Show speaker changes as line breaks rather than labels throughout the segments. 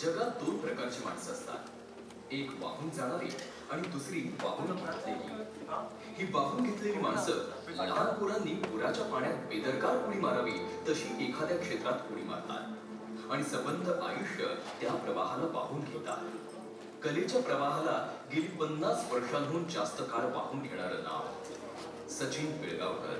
जगात दोन प्रकारची माणसं असतात, एक वाहून जाणारी आणि दुसरी वाहून घेतलेली. ही वाहून घेतलेली माणसं लहान पोरांनी पुराच्या पाण्यात बेदरकार उडी मारावी तशी एखाद्या क्षेत्रात उडी मारतात आणि सबंध आयुष्य त्या प्रवाहाला वाहून घेतात. कलेच्या प्रवाहाला गेली 50 वर्षांहून जास्त काळ वाहून घेणारं नाव सचिन पिळगावकर.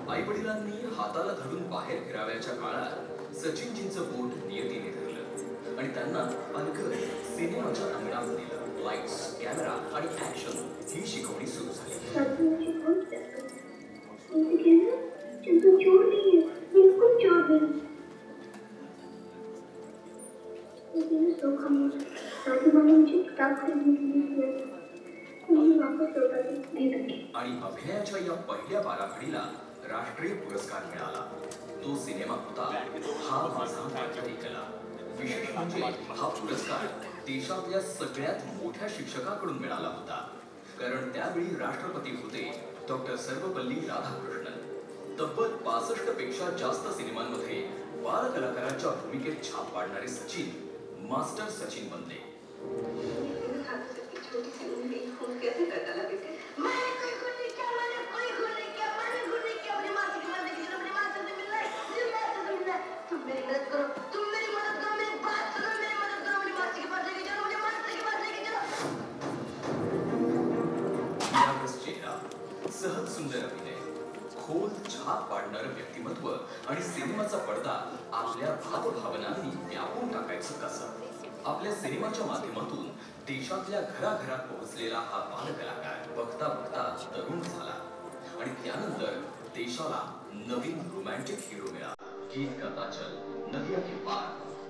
आई वडिलांनी हाताला धरून बाहेर फिरावयाच्या काळात सचिनजींचं बोट नियतीने धरलं आणि त्यांना अलगद सिनेमाच्या अंगणात नेलं. लाईट्स, कॅमेरा आणि ऍक्शन ही शिकवणी सुरू झाली. आणि अभिनयाच्या या पहिल्या बाराखडीला राष्ट्रीय पुरस्कार मिळाला. तो सिनेमा होता हा माझा वाटकरी कला. विशेष म्हणजे हा पुरस्कार देशातल्या सगळ्यात मोठ्या शिक्षकाकडून मिळाला होता, कारण त्यावेळी राष्ट्रपती होते डॉक्टर सर्वपल्ली राधाकृष्णन. तब्बल 65 पेक्षा जास्त सिनेमांमध्ये बाल कलाकारांच्या भूमिकेत छाप पाडणारे सचिन मास्टर सचिन बनले. चेहरा, सहज सुंदर अभिनय, खोल छाप पाडणारं व्यक्तिमत्व आणि सिनेमाचा पडदा आपल्या भावभावनांनी व्यापून टाकायचं कसं, आपल्या सिनेमाच्या माध्यमातून देशातल्या घराघरात पोहोचलेला हा बालकलाकार बघता बघता तरुण झाला आणि त्यानंतर देशाला नवीन रोमॅन्टिक हिरो मिळाला. गीत गाता चल, नदिया के पार,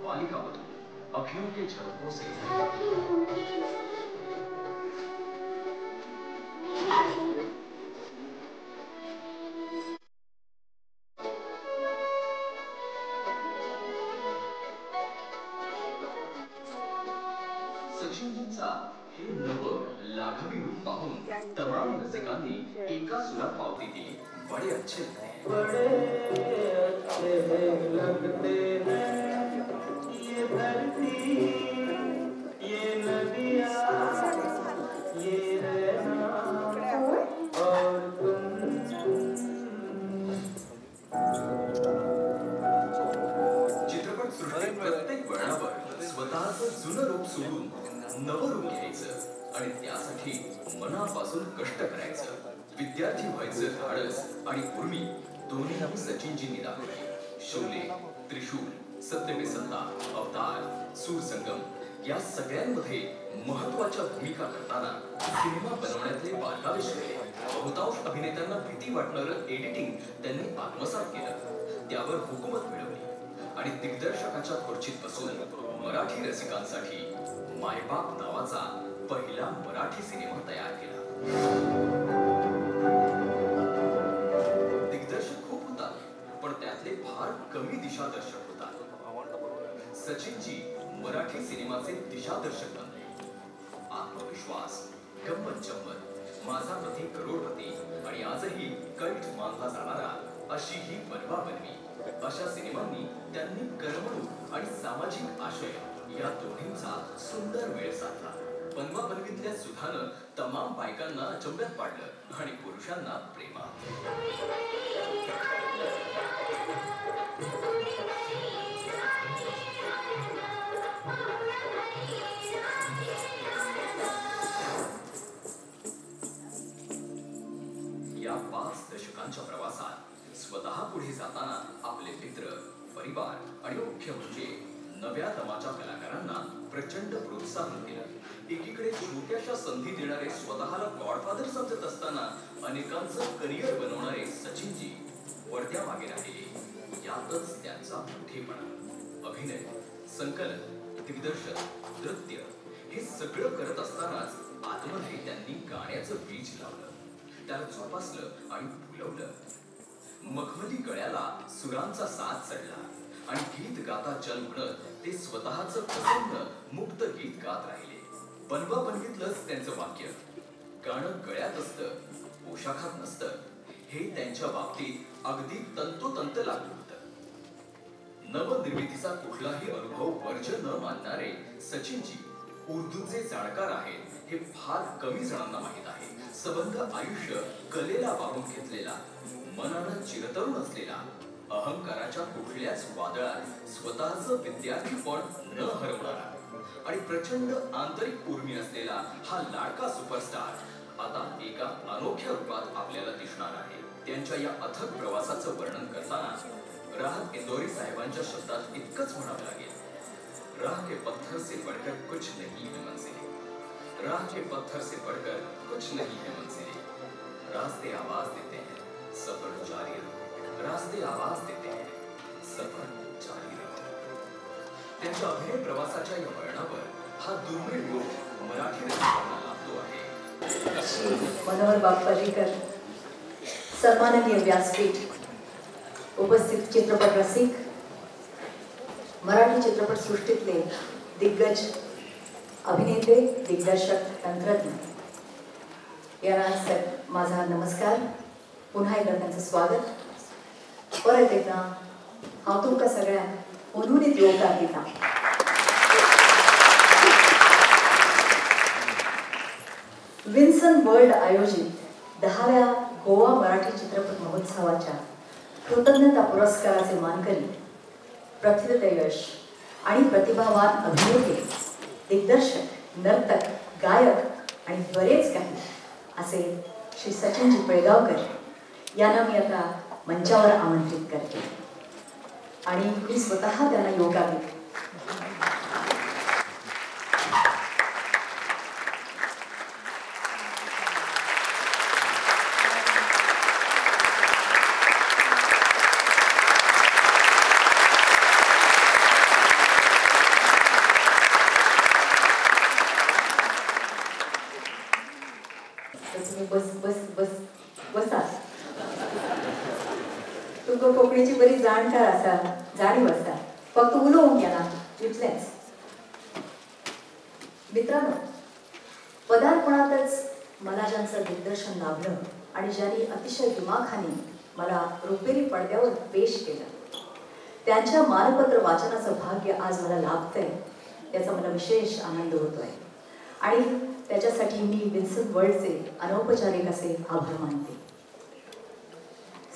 बालिका वधू, अखियों के झरोखों से, सचिनजींचा हे नवं लाघवी रूप पाहून तमाम रसिकांनी एका सुरात पावती दिली. बडे अच्छे
बड़े अच्छे लगते हैं ये धरती, ये नदिया, ये रहना और तुम.
चित्रपट सृष्टीत प्रत्येक वळणावर स्वतःचं जुनं रूप सोडून नवं रूप घ्यायचं आणि त्यासाठी मनापासून कष्ट करायचं. विद्यार्थी व्हायचं धाडस आणि उर्मी दोन्ही सचिनजींनी दाखवली. शोले, त्रिशूल, सत्य सत्ता, अवतार, सूरसंगम या सगळ्यांमध्ये महत्वाच्या भूमिका करताना सिनेमा बनवण्यातले बारकावे शिकले. बहुतांश अभिनेत्यांना भीती वाटणारं एडिटिंग त्यांनी आत्मसात केलं, त्यावर हुकूमत मिळवली आणि दिग्दर्शकाच्या खुर्चीत बसून मराठी रसिकांसाठी मायबाप नावाचा पहिला मराठी सिनेमा तयार केला. दिग्दर्शक खूप होतात, पण त्यातले फार कमी दिशादर्शक होतात. सचिनजी मराठी सिनेमाचे दिशादर्शक बनले. आत्मविश्वास, गंमत जम्मत, माझा पती करोडपती आणि आजही कल्ट मानला जाणारा अशी ही बनवा बनवी अशा सिनेमांनी त्यांनी करमणूक आणि सामाजिक आशय या दोन्हींचा सुंदर वेळ साधला. बनवा बनवीतल्या सुधानं तमाम बायकांना अचंब्यात पाडलं आणि पुरुषांना प्रेमात. या 5 दशकांच्या प्रवासात स्वतः पुढे जाताना आपले मित्र, परिवार आणि मुख्य म्हणजे नव्या दमाच्या कलाकारांना प्रचंड प्रोत्साहन दिलं. एकीकडे छोट्याशा संधी देणारे स्वतःला गॉडफादर समजत असताना अनेकांचं करिअर बनवणारे सचिनजी पडद्यामागे राहिले, यातच त्यांचा मोठेपणा. अभिनय, संकलन, दिग्दर्शन, नृत्य हे सगळं करत असतानाच आतमध्ये त्यांनी गाण्याचं बीज लावलं, त्याला जोपासलं आणि फुलवलं. मखमली गळ्याला सुरांचा साथ चढला आणि गीत गाता चल म्हणत ते स्वतःच प्रसन्न मुक्त गीत गात राहिले. बनवा बनवीतलंच त्यांचं वाक्य, गाणं गळ्यात असतं, पोशाखात नसतं, हे त्यांच्या बाबतीत अगदी तंतोतंत लागू होतं. नवनिर्मितीचा कुठलाही अनुभव वर्ज्य न मानणारे सचिनजी उर्दूचे जाणकार आहेत हे फार कमी जणांना माहीत आहे. सबंध आयुष्य कलेला वाहून घेतलेला, मनानं चिरतरुण असलेला, अहंकाराच्या कुठल्याच वादळात स्वतःच विद्यार्थीपण न हरवणारा आणि प्रचंड आंतरिक उर्मी असलेला हा लाडका सुपरस्टार आता एका अनोख्या रूपात आपल्याला दिसणार आहे. त्यांच्या या अथक प्रवासाचं वर्णन करताना राहत इंदोरी साहेबांच्या शब्दात इतकंच म्हणावं लागेल, राह के पत्थर से बढ़कर कुछ नहीं है मंजिले, राह के पत्थर से बढ़कर कुछ नहीं है मंजिले, रास्ते आवाज देते हैं सफर जारी रहो, रास्ते आवाज देते हैं सफर जारी रहो. त्यांच्या अभिनय प्रवासाच्या या वळणावर हा दुर्मिळ योग मराठी रसिकांना लाभतो आहे.
मनोहर बाब पर्रीकर, सन्माननीय व्यासपीठ, उपस्थित चित्रपट रसिक, मराठी चित्रपटसृष्टीतले दिग्गज अभिनेते, दिग्दर्शक, तंत्रज्ञ यांना माझा नमस्कार. पुन्हा एकदा त्यांचं स्वागत. परत एकदा हांव तुमकां सगळ्यांक हुनहुनीत येवकार दिता. विन्सन वर्ल्ड आयोजित 10व्या गोवा मराठी चित्रपट महोत्सवाच्या कृतज्ञता पुरस्काराचे मानकरी प्रथितयश आणि प्रतिभावान अभिनेते, दिग्दर्शक, नर्तक, गायक आणि बरेच काही असे श्री सचिनजी पिळगावकर यांना मी आता मंचावर आमंत्रित करते आणि मी स्वतः त्यांना योगा देते. बस बस बस बसा. तुमकां कोंकणीची बरी जाणकार आसा, जाणीव आसा, फक्त उलोवंक येना इतलेंच. मित्रांनो, पदार्पणातच मला ज्यांचं दिग्दर्शन लाभलं आणि ज्यांनी अतिशय दिमाखाने मला रुपेरी पडद्यावर पेश केलं, त्यांच्या मानपत्र वाचनाचं भाग्य आज मला लाभतंय, त्याचा मला विशेष आनंद होतोय आणि त्याच्यासाठी मी विन्सन वर्ल्डचे अनौपचारिक असे आभार मानते.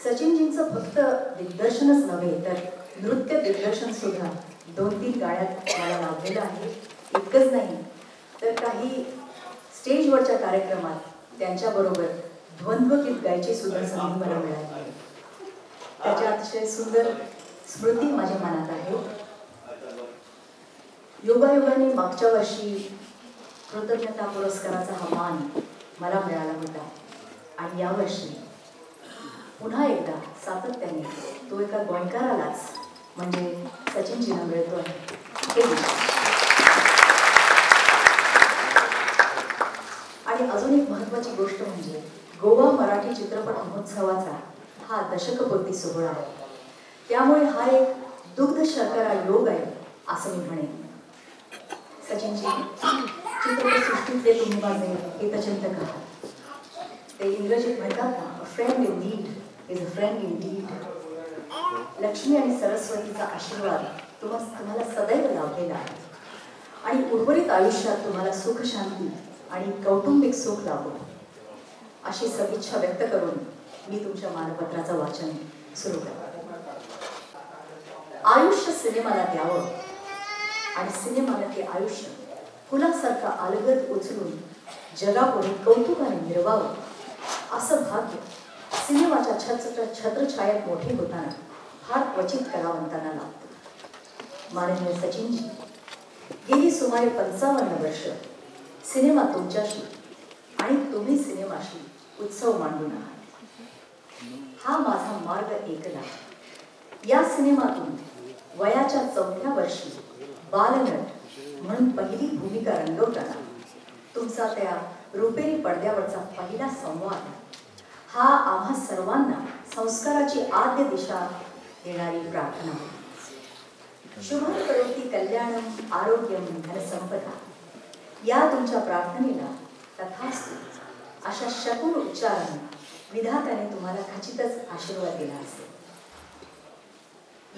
सचिनजींचं फक्त दिग्दर्शनच नव्हे तर नृत्य दिग्दर्शन सुद्धा 2-3 गाण्यात मला लाभलेलं आहे. इतकंच नाही तर काही स्टेजवरच्या कार्यक्रमात त्यांच्याबरोबर द्वंद्वगीत गायची सुद्धा संधी मला मिळाली आहे. त्याच्या अतिशय सुंदर स्मृती माझ्या मनात आहे. योगायोगाने मागच्या वर्षी कृतज्ञता पुरस्काराचा हा मान मला मिळाला होता आणि यावर्षी पुन्हा एकदा सातत्याने तो एका गोंयकारालाच म्हणजे सचिनजींना मिळतो आहे. हे आणि अजून एक महत्त्वाची गोष्ट म्हणजे गोवा मराठी चित्रपट महोत्सवाचा हा दशकपूर्ती सोहळा आहे, त्यामुळे हा एक दुग्ध शर्करा योग आहे असं मी म्हणेन. सचिनजी, चित्रपटसृष्टीतले तुम्ही माझे हितचिंतक आहात. ते इंग्रजीत म्हणतात ना, a friend in need is a friend in deed. Lakshmi आणि सरस्वतीचा आशीर्वाद तुम्हाला सदैव लाभलेला आहे आणि उर्वरित आयुष्यात तुम्हाला सुख, शांती आणि कौटुंबिक सुख लाभो अशी सदिच्छा व्यक्त करून मी तुमच्या मानपत्राचं वाचन सुरू करते. आयुष्य सिनेमाला द्यावं आणि सिनेमाला ते आयुष्य फुलासारखं अलगद उचलून जगापुढे कौतुकाने मिरवावं असं भाग्य सिनेमाच्या छत्रछायात मोठे होताना फार क्वचित कलावंतांना लाभतं. माननीय सचिनजी, गेली सुमारे 55 वर्ष सिनेमा तुमच्याशी आणि तुम्ही सिनेमाशी उत्सव मांडून आहात. हा माझा मार्ग एकला या सिनेमातून वयाच्या 4थ्या वर्षी बालनट म्हणून पहिली भूमिका रंगवताना तुमचा त्या रुपेरी पडद्यावरचा पहिला संवाद हा आम्हा सर्वांना संस्काराची आद्य दिशा देणारी प्रार्थना होती. शुभम करोति कल्याणम आरोग्यम धनसंपदा या तुमच्या प्रार्थनेला तथास्तु अशा शकून उच्चाराने विधात्याने तुम्हाला खचितच आशीर्वाद दिला असेल.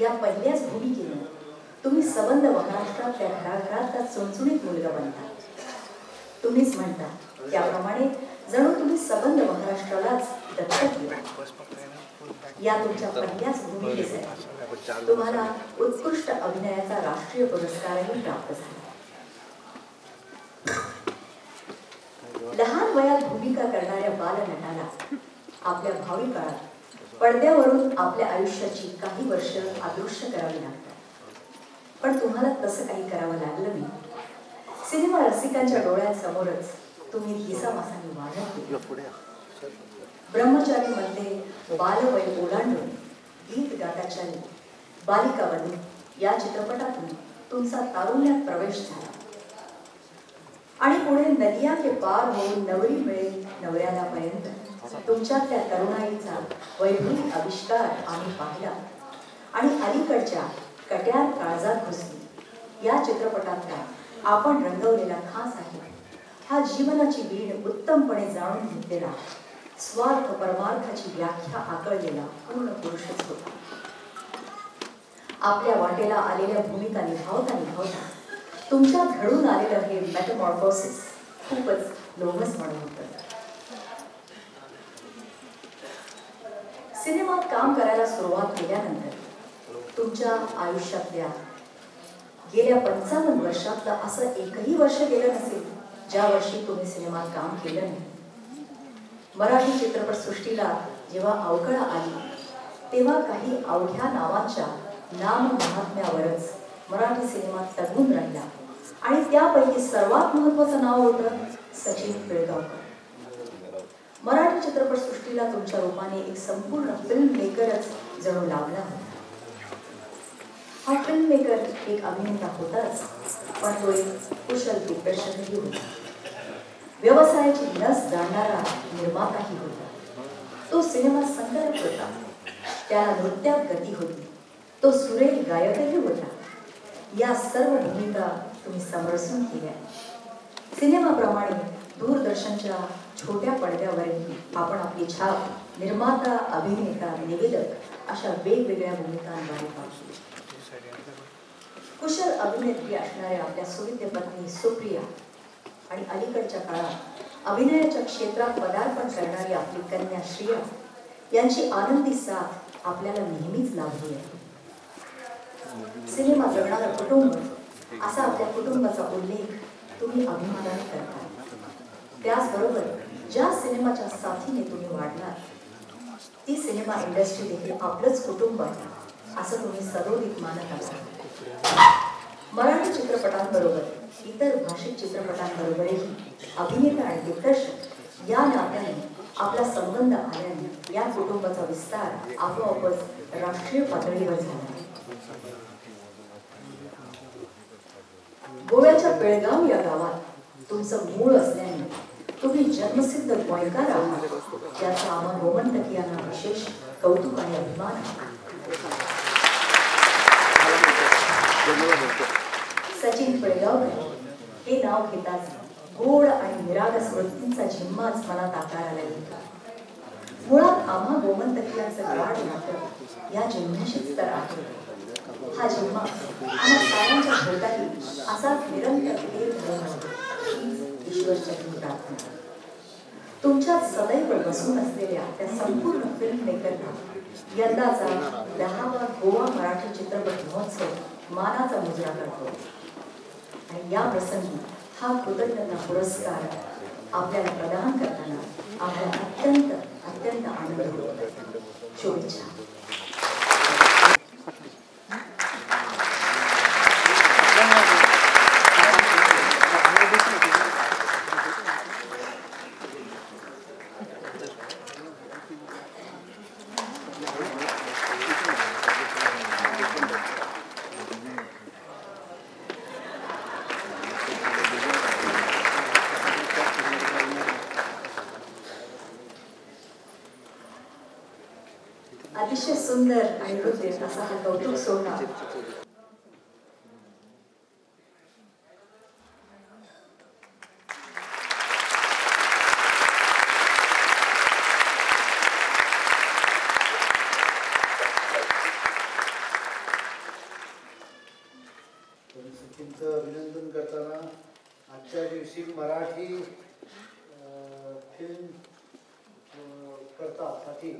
या पहिल्याच भूमिकेने तुम्ही सबंध महाराष्ट्रातल्या घराघरातला चुणचुणीत मुलगा बनता. तुम्हीच म्हणता त्याप्रमाणे जणू तुम्ही सबंध महाराष्ट्रालाच दत्तक दिला. या तुमच्या पहिल्याच भूमिकेसाठी तुम्हाला उत्कृष्ट अभिनयाचा राष्ट्रीय पुरस्कारही प्राप्त झाला. लहान वयात भूमिका करणाऱ्या बालनटाला आपल्या भावी काळात पडद्यावरून आपल्या आयुष्याची काही वर्ष अदृश्य करावी लागतात, पण तुम्हाला तसं काही करावं लागलं नाही. सिनेमा रसिकांच्या डोळ्यांसमोरच तुम्ही दिसामासाने वाढत गेला. ब्रह्मचारीमध्ये बालवय ओलांडून गीत गाताच्या बालिका वधू या चित्रपटातून तुमचा तारुण्यात प्रवेश झाला आणि पुढे नदिया के पार होऊन नवरी मिळेल नवऱ्याला पर्यंत तुमच्यातल्या तरुणाईचा वैभवी आविष्कार आम्ही पाहिला. आणि अलीकडच्या कट्यार काळजात घुसली या चित्रपटातला आपण रंगवलेला खास आहे. हा जीवनाची वीण उत्तमपणे जाणून घेतलेला, स्वार्थ परमार्थाची व्याख्या आकळलेला पूर्ण पुरुषच होता. आपल्या वाटेला आलेल्या भूमिका निभावता निभावता तुमच्यात घडून आलेलं हे मेटामॉर्फोसिस खूपच लोभस म्हणून होतं. सिनेमात काम करायला सुरुवात केल्यानंतर तुमच्या आयुष्यातल्या गेल्या 55 वर्षातलं असं एकही वर्ष गेलं नसेल ज्या वर्षी तुम्ही सिनेमात काम केलं नाही. मराठी चित्रपटसृष्टीला जेव्हा अवकळा आली तेव्हा काही अवघ्या नावांच्या नाम महात्म्यावरच मराठी सिनेमा तगून राहिला आणि त्यापैकी सर्वात महत्त्वाचं नाव होतं सचिन पिळगावकर. मराठी चित्रपटसृष्टीला तुमच्या रूपाने एक संपूर्ण फिल्म मेकरच जणू लाभला होता. हा फिल्म मेकर एक अभिनेता होताच, पण तो एक कुशल दिग्दर्शकही होता. व्यवसायाची नस जाणणारा निर्माताही होता. तो सिनेमा संकलक होता, त्याला नृत्यात गती होती, तो सुरेल गायकही होता. या सर्व भूमिका तुम्ही समरसून केल्या. सिनेमाप्रमाणे दूरदर्शनच्या छोट्या पडद्यावरही आपण आपली छाप निर्माता, अभिनेता, निवेदक अशा वेगवेगळ्या भूमिकांद्वारे पाहिली. कुशल अभिनेत्री असणाऱ्या आपल्या सुविद्य पत्नी सुप्रिया आणि अलीकडच्या काळात अभिनयाच्या क्षेत्रात पदार्पण करणारी आपली कन्या श्रिया यांची आनंदी साथ आपल्याला नेहमीच लाभली आहे. सिनेमा जगणारं कुटुंब असा आपल्या कुटुंबाचा उल्लेख तुम्ही अभिमानाने करता. त्याचबरोबर ज्या सिनेमाच्या साथीने तुम्ही वाढलात ती सिनेमा इंडस्ट्री देखील आपलंच कुटुंब आहे असं तुम्ही सदोदित मानत आहात. मराठी चित्रपटांबरोबर इतर भाषिक चित्रपटांबरोबरही अभिनेता आणि दिग्दर्शक या नात्याने आपला संबंध आल्याने या कुटुंबाचा विस्तार आपोआपच राष्ट्रीय पातळीवर झाला. गोव्याच्या बेळगाव या गावात तुमचं मूळ असल्याने तुम्ही जन्मसिद्ध गोयकार आहात याचा आम्हा गोमंतकीयांना विशेष कौतुक आणि अभिमान आहे. सचिन पिळगावकर हे नाव घेताच गोड आणि निरागस वृत्तींचा झिम्माच मनात आकाराला येतो. मुळात आम्हा गोमंतकीयांचं गाढ नातं या जिम्म्याशीच तर आहे. हा जिम्मा आम्हा साऱ्यांच्या भोवताली असाच निरंतर फेर धरून हीच ईश्वरचरणी प्रार्थना. तुमच्यात सदैव बसून असलेल्या त्या संपूर्ण फिल्म मेकरना यंदाचा 10वा गोवा मराठी चित्रपट महोत्सव मानाचा मुजरा करतो आणि या प्रसंगी हा कृतज्ञता पुरस्कार आपल्याला प्रदान करताना आम्हाला अत्यंत अत्यंत आनंद होतो. शुभेच्छा. अतिशय सुंदर आणि हृदय असा हा कौतुक सोहळा
दुसरी मराठी फिल्म करता साठी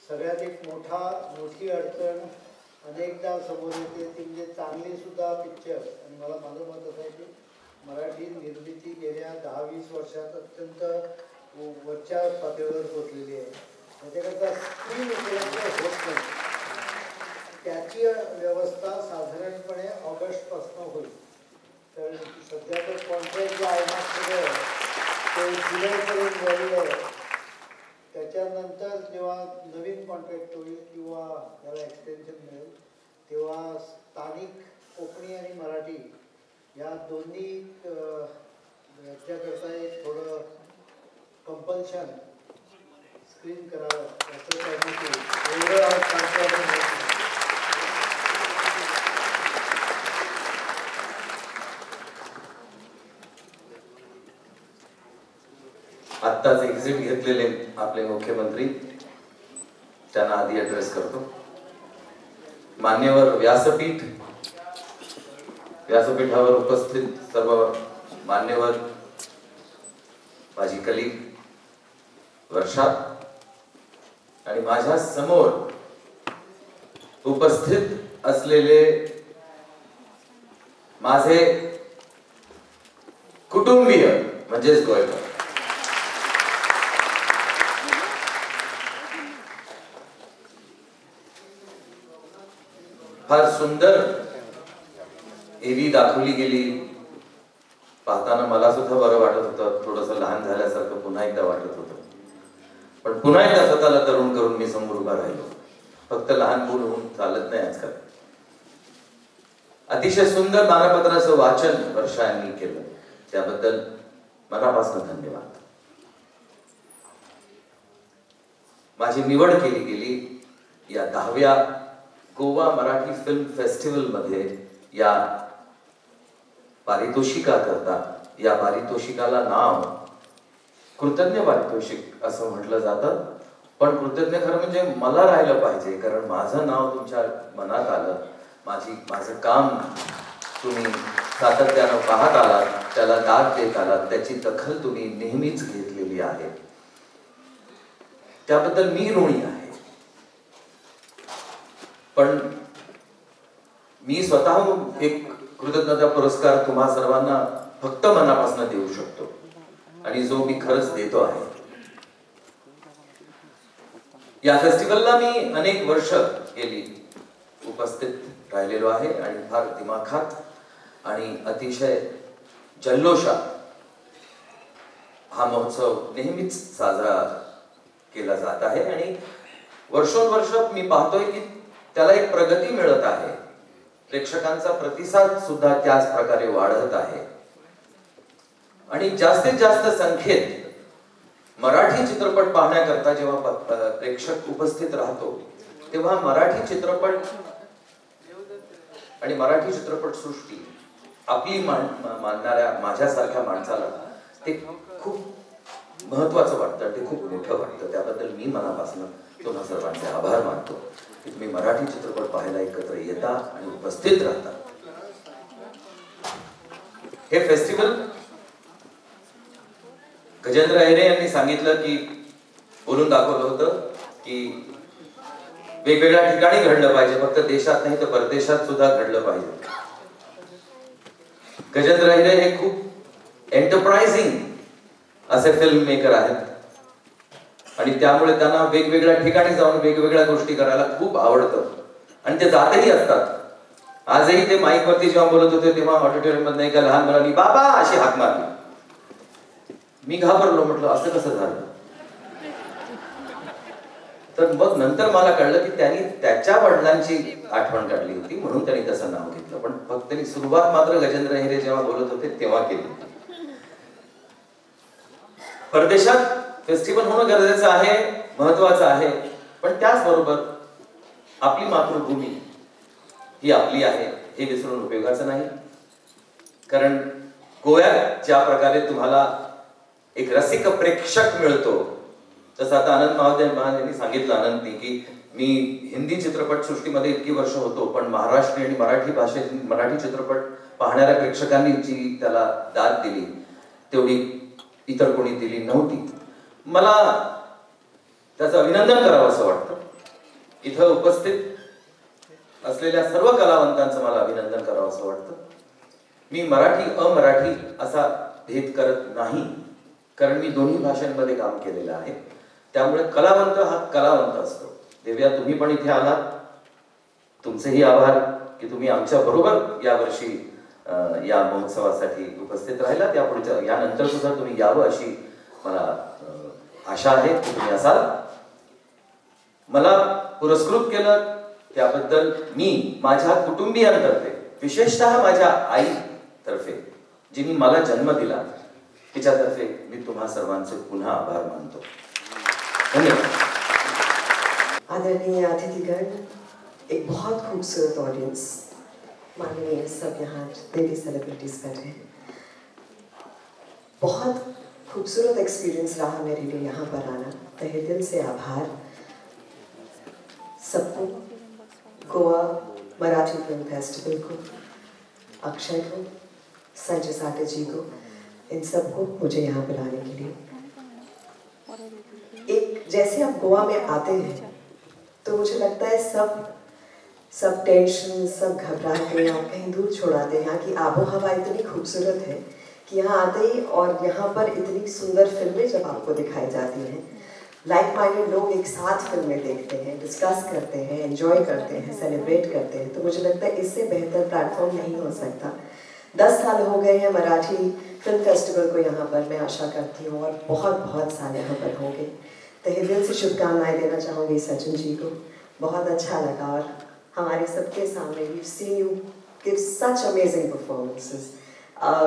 सगळ्यात एक मोठी अडचण अनेकदा समोर येते ती म्हणजे चांगलीसुद्धा पिक्चर, आणि मला माझं मत असं आहे की मराठी निर्मिती गेल्या 10-20 वर्षात अत्यंत वरच्या पातळीवर पोचलेली आहे, त्याच्याकरता स्क्रीन उपलब्ध होत नाही. त्याची व्यवस्था साधारणपणे ऑगस्टपासून होईल. तर सध्या तर कॉन्ट्रॅक्ट जे आयनॉक्समध्ये आहे ते जुलैपर्यंत झालेलं आहे. त्याच्यानंतर जेव्हा नवीन कॉन्ट्रॅक्ट होईल किंवा त्याला एक्सटेन्शन मिळेल तेव्हा स्थानिक कोकणी आणि मराठी या दोन्ही याच्याकरता एक थोडं कंपल्शन स्क्रीन करावं असं त्यांनी केलं. एवढं आज सांगता.
आत्ताच एक्झिट घेतलेले आपले मुख्यमंत्री, त्यांना आधी ॲड्रेस करतो. मान्यवर व्यासपीठावर उपस्थित सर्व मान्यवर, माझी कलीग वर्षा आणि माझ्या समोर उपस्थित असलेले माझे कुटुंबीय म्हणजेच गोयकर. फार सुंदर एवी दाखवली गेली, पाहताना मला सुद्धा बरं वाटत होतं, थोडंसं लहान झाल्यासारखं पुन्हा एकदा वाटत होतं, पण पुन्हा एकदा स्वतःला तरुण करून मी समोर उभा राहिलो. फक्त लहान मूल होऊन चालत नाही आजकाल. अतिशय सुंदर मानपत्राचं वाचन वर्षा यांनी केलं, त्याबद्दल मनापासून धन्यवाद. माझी निवड केली गेली या 10व्या गोवा मराठी फिल्म फेस्टिवल मध्ये या पारितोषिका करता. या पारितोषिकाला नाव कृतज्ञ पारितोषिक असं म्हटलं जातं, पण कृतज्ञ खरं म्हणजे मला राहिलं पाहिजे, कारण माझं नाव तुमच्या मनात आलं, माझं काम तुम्ही सातत्यानं पाहत आलात, त्याला दाद देत आलात, त्याची दखल तुम्ही नेहमीच घेतलेली आहे, त्याबद्दल मी ऋणी आहे. पण मी स्वतःहून एक कृतज्ञता पुरस्कार तुम्हा सर्वांना फक्त मनापासून देऊ शकतो आणि जो मी खरंच देतो आहे. या फेस्टिवलला मी अनेक वर्ष गेली उपस्थित राहिलेलो आहे आणि फार दिमाखात आणि अतिशय जल्लोषात हा महोत्सव नेहमीच साजरा केला जात आहे आणि वर्षोनवर्ष मी पाहतोय की त्याला एक प्रगती मिळत आहे, प्रेक्षकांचा प्रतिसाद सुद्धा त्याच प्रकारे वाढत आहे आणि जास्तीत जास्त संख्येत मराठी चित्रपट पाहण्याकरता जेव्हा प्रेक्षक उपस्थित राहतो तेव्हा मराठी चित्रपट आणि मराठी चित्रपटसृष्टी आपली मानणाऱ्या माझ्यासारख्या माणसाला ते खूप महत्वाचं वाटतं, ते खूप मोठं वाटतं. त्याबद्दल मी मनापासून तुम्हा सर्वांचे आभार मानतो की तुम्ही मराठी चित्रपट पाहायला एकत्र येता आणि उपस्थित राहता. हे फेस्टिवल गजेंद्र अहिरे यांनी सांगितलं की बोलून दाखवलं होतं की वेगवेगळ्या ठिकाणी घडलं पाहिजे, फक्त देशात नाही तर परदेशात सुद्धा घडलं पाहिजे. गजेंद्र अहिरे हे खूप एंटरप्राइझिंग असे फिल्म मेकर आहेत आणि त्यामुळे त्यांना वेगवेगळ्या ठिकाणी जाऊन वेगवेगळ्या गोष्टी करायला खूप आवडतं आणि ते जातही असतात. आजही ते माईकवरती जेव्हा बोलत होते तेव्हा ऑडिटोरियम मधनं एका लहान मुलांनी बाबा अशी हाक मारली. मी घाबरलो, म्हटलं असं कसं झालं. तर मग नंतर मला कळलं की त्यांनी त्याच्या वडिलांची आठवण काढली होती म्हणून त्यांनी तसं नाव घेतलं, पण फक्त त्यांनी सुरुवात मात्र गजेंद्र अहिरे जेव्हा बोलत होते तेव्हा केली. परदेशात फेस्टिवल होणं गरजेचं आहे, महत्वाचं आहे, पण त्याचबरोबर आपली मातृभूमी ही आपली आहे हे विसरून उपयोगाचं नाही. कारण गोव्यात ज्या प्रकारे तुम्हाला एक रसिक प्रेक्षक मिळतो, जसं आता आनंद महाजन यांनी सांगितलं, आनंदनी, की मी हिंदी चित्रपटसृष्टीमध्ये इतकी वर्ष होतो, पण महाराष्ट्रीय आणि मराठी भाषेत मराठी चित्रपट पाहणाऱ्या प्रेक्षकांनी जी त्याला दाद दिली तेवढी इतर कोणी दिली नव्हती. मला त्याचं अभिनंदन करावं असं वाटतं. इथं उपस्थित असलेल्या सर्व कलावंतांचं मला अभिनंदन करावं असं वाटतं. मी मराठी अमराठी असा भेद करत नाही, कारण मी दोन्ही भाषांमध्ये काम केलेलं आहे. त्यामुळे कलावंत हा कलावंत असतो. देव्या, तुम्ही पण इथे आलात, तुमचेही आभार की तुम्ही आमच्या बरोबर यावर्षी या महोत्सवासाठी उपस्थित राहिलात. या पुढच्या यानंतर सुद्धा तुम्ही यावं अशी मला आशा आहे की तुम्ही असाल. मला पुरस्कृत केलं त्याबद्दल मी माझ्या कुटुंबियांतर्फे, विशेषतः माझ्या आईतर्फे जिने मला जन्म दिला तिच्यातर्फे मी तुम्हा सर्वांचे पुन्हा आभार मानतो. धन्यवाद.
आदरणीय अतिथिगण, एक बहुत खूबसूरत ऑडियंस, माननीय सब यहाँ जितने भी सेलिब्रिटीज बैठे हैं, बहुत खूबसूरत एक्सपीरियंस रहा मेरे लिए यहाँ पर आना. तहे दिल से आभार सबको, गोवा मराठी फिल्म फेस्टिवल को, अक्षय को, संजय साठे जी को, इन सबको मुझे यहाँ बुलाने के लिए. एक जैसे आप गोवा में आते हैं तो मुझे लगता है सब टेंशन, सब घबराहटें आप कहीं दूर छोड़ाते हैं. यहाँ की आबो हवा इतनी खूबसूरत है कि यहाँ आते ही और यहाँ पर इतनी सुंदर फिल्में जब आपको दिखाई जाती हैं, लाइक माइंडेड लोग एक साथ फिल्में देखते हैं, डिस्कस करते हैं, एंजॉय करते हैं, सेलिब्रेट करते हैं, तो मुझे लगता है इससे बेहतर प्लेटफॉर्म नहीं हो सकता. 10 साल हो गए हैं मराठी फिल्म फेस्टिवल को यहाँ पर. मैं आशा करती हूँ और बहुत बहुत साल यहाँ पर होंगे. तहे दिल से शुभकामनाएं देना चाहूँगी सचिन जी को. बहुत अच्छा लगा और हमारे सबके सामने we seen you give such amazing performances.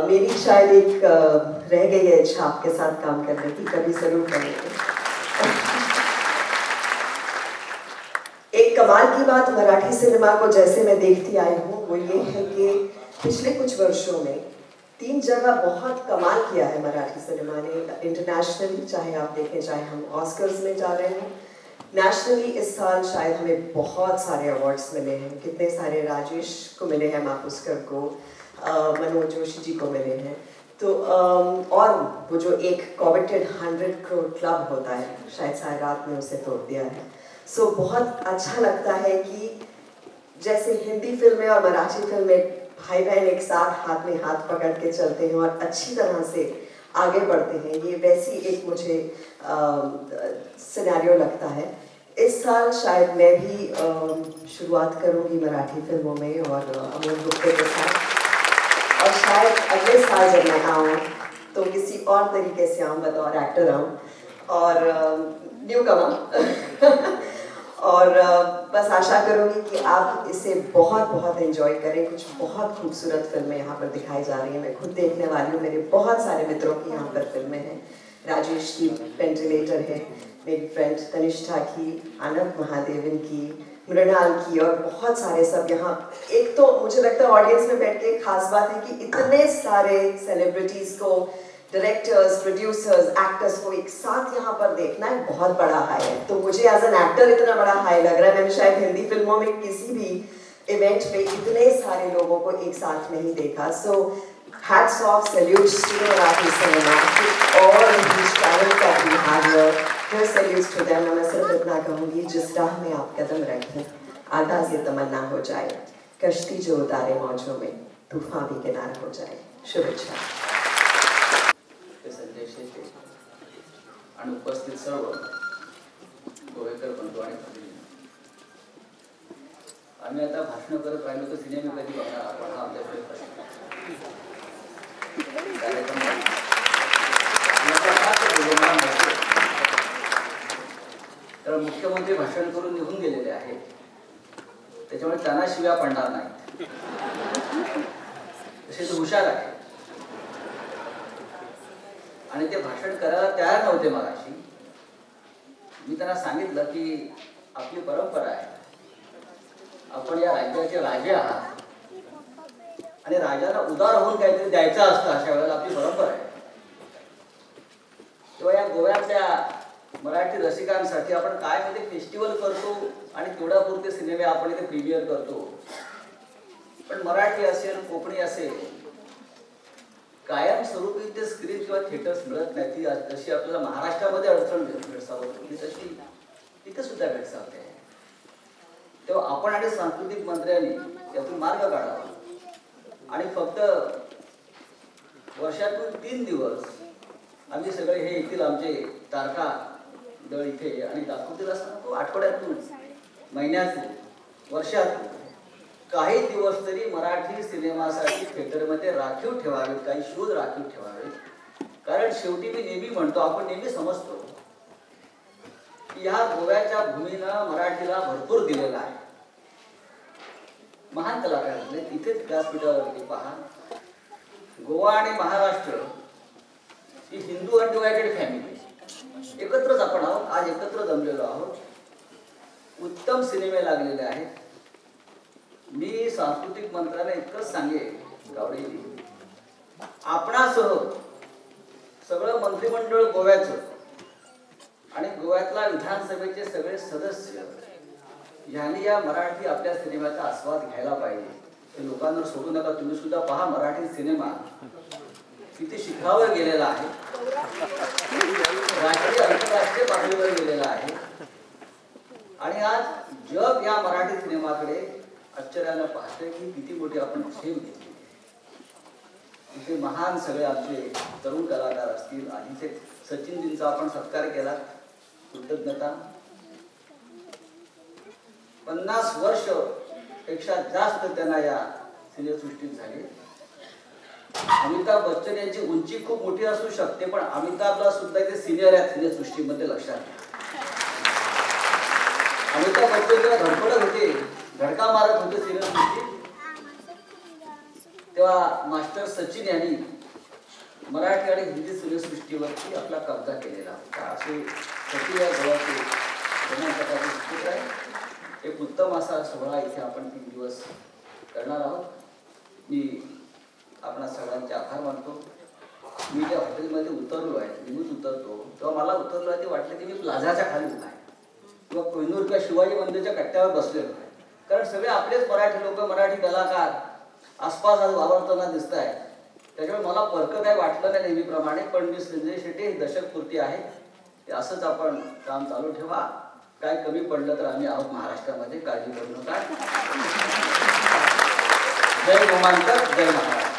मेरी शायद एक रह गई है इच्छा आपके साथ काम करने की, कभी ज़रूर करेंगे. एक कमाल की बात मराठी सिनेमा को जैसे मैं देखती आई हूँ वो ये है कि पिछले कुछ वर्षों में 3 जगह बहुत कमाल किया है मराठी सिनेमा ने. इंटरनेशनली चाहे आप देखें, चाहे हम ऑस्कर्स में जा रहे हैं, नेशनली इस साल शायद हमें बहुत सारे अवार्ड्स मिले हैं. कितने सारे राजेश को मिले हैं, मापुस्कर को, मनोज जोशी जी को मिले हैं. तो और वो जो एक कॉवेटेड 100 करोड़ क्लब होता है, शायद सायरात ने उसे तोड़ दिया है. सो बहुत अच्छा लगता है कि जैसे हिंदी फिल्में और मराठी फिल्में भाई बहन एक साथ हाथ में हाथ पकड़ के चलते हैं और अच्छी तरह से आगे बढ़ते हैं, ये वैसी एक मुझे सिनेरियो लगता है. इस साल शायद मैं भी शुरुआत करूँगी मराठी फिल्मों में और अमोल गुप्ते के साथ, और शायद अगले साल जब मैं आऊँ तो किसी और तरीके से आऊँ, बतौर एक्टर आऊँ और न्यू कमर. और बस आशा करूँगी कि आप इसे बहुत बहुत एंजॉय करें. कुछ बहुत खूबसूरत फिल्में यहाँ पर दिखाई जा रही हैं, मैं खुद देखने वाली हूँ. मेरे बहुत सारे मित्रों की यहाँ पर फिल्में हैं. राजेश की वेंटिलेटर है, मेरी फ्रेंड तनिष्ठा की, आनंद महादेवन की, मृणाल की, और बहुत सारे सब यहाँ. एक तो मुझे लगता है ऑडियंस में बैठ के खास बात है कि इतने सारे सेलिब्रिटीज़ को, डायरेक्टर्स, प्रोड्यूसर्स, एक्टर्स को एक साथ यहाँ पर देखना एक बहुत बड़ा हाई है. तो मुझे एज एन एक्टर इतना बड़ा हाई लग रहा है. मैंने शायद हिंदी फिल्मों में किसी भी इवेंट पे इतने सारे लोगों को एक साथ नहीं देखा. So hats off, salutes to the Marathi cinema, all the huge talent that we have here. Here salutes to them. मैं सिर्फ इतना कहूँगी, जिस राह में आप कदम रखें आगाज़ तमन्ना हो जाए, कश्ती जो उतारे मौजों में तूफान भी किनार हो जाए. शुभेच्छा.
संजय शेटे आणि उपस्थित सर्व गोवेकर बंधू आणि भगिनी, आम्ही आता भाषण करत राहिलो तर सिनेमे कधी बघणार आपण, हा आपल्याकडे प्रश्न. तर मुख्यमंत्री भाषण करून निघून गेलेले आहेत, त्याच्यामुळे त्यांना शिव्या पडणार नाहीत. तसे ते हुशार आहेत आणि ते भाषण करायला तयार नव्हते मगाशी. मी त्यांना सांगितलं की आपली परंपरा आहे, आपण या राज्याचे राजे आहात आणि राजाला उदार होऊन काहीतरी द्यायचं असतं, अशा वेळेला आपली परंपरा आहे. तेव्हा या गोव्यातल्या मराठी रसिकांसाठी आपण काय मध्ये फेस्टिवल करतो आणि तेवढ्यापुरते सिनेमे आपण इथे प्रीमियर करतो, पण मराठी असेल, कोकणी असेल, कायमस्वरूपी ते स्क्रीन किंवा थिएटर्स मिळत नाही. ती जशी आपल्याला महाराष्ट्रामध्ये अडचण भेडसावत होती तशी तिथे सुद्धा भेडसावते आहे. तेव्हा आपण आणि सांस्कृतिक मंत्र्यांनी यातून मार्ग काढावा आणि फक्त वर्षातून 3 दिवस आम्ही सगळे हे येथील आमचे तारका दळ इथे आणि दाखवतील असं नको, आठवड्यातून, महिन्यातून, वर्षातून काही दिवस तरी मराठी सिनेमासाठी थिएटरमध्ये राखीव ठेवावेत, काही शोज राखीव ठेवावेत. कारण शेवटी मी नेहमी म्हणतो, आपण नेहमी समजतो की ह्या गोव्याच्या भूमीनं मराठीला भरपूर दिलेला आहे. महान कलाकार असले तिथेच व्यासपीठावरती पहा, गोवा आणि महाराष्ट्र ही हिंदू अनडिवायडेड फॅमिली, एकत्रच आपण आहोत, आज एकत्र जमलेलो आहोत. उत्तम सिनेमे लागलेले आहेत. मी सांस्कृतिक मंत्र्याला इतकंच सांगेन गावडेजी, आपणासह सगळं मंत्रिमंडळ गोव्याचं आणि गोव्यातला विधानसभेचे सगळे सदस्य यांनी या मराठी आपल्या सिनेमाचा आस्वाद घ्यायला पाहिजे. ते लोकांवर सोडू नका. तुम्ही सुद्धा पहा मराठी सिनेमा किती शिखरावर गेलेला आहे, राष्ट्रीय आंतरराष्ट्रीय पातळीवर गेलेला आहे. आणि आज जग या मराठी सिनेमाकडे आश्चर्यानं पाहतोय की किती मोठी आपण झेप घेतली. इथे महान सगळे आमचे तरुण कलाकार असतील, आधीचे सचिनजींचा आपण सत्कार केला, कृतज्ञता. 50 वर्ष पेक्षा जास्त त्यांना या सिनेसृष्टीत झाली. अमिताभ बच्चन यांची उंची खूप मोठी असू शकते, पण अमिताभला सुद्धा ते सिनियर आहेत सिनेसृष्टीमध्ये, लक्षात घ्या. अमिताभ बच्चन जेव्हा धडपडत होते, धडका मारत होते सिनेसृष्टीत, तेव्हा मास्टर सचिन यांनी मराठी आणि हिंदी सिनेसृष्टीवरती आपला कब्जा केलेला होता. असे सचिन या गोव्याचे कर्नाटकाचे सुपुत्र आहे. एक उत्तम असा सोहळा इथे आपण 3 दिवस करणार आहोत. मी आपणा सगळ्यांचे आभार मानतो. मी ज्या हॉटेलमध्ये उतरलो आहे, नेहमीच उतरतो, तेव्हा मला उतरलो आहे ते वाटलं की मी प्लाझाच्या खाली उभा आहे किंवा कोहिनूर किंवा शिवाजी मंदिरच्या कट्ट्यावर बसलेलो आहे. कारण सगळे आपलेच मराठी लोक, मराठी कलाकार आसपास आज वावरताना दिसत आहे. त्याच्यामुळे मला फरक काही वाटलं नाही नेहमीप्रमाणे. पण मी संजय शेट्टी ही दशकपूर्ती आहे, ते असंच आपण काम चालू ठेवा. काय कमी पडलं तर आम्ही आहोत महाराष्ट्रामध्ये, काळजी करू नका. जय गोमांतक, जय महाराष्ट्र.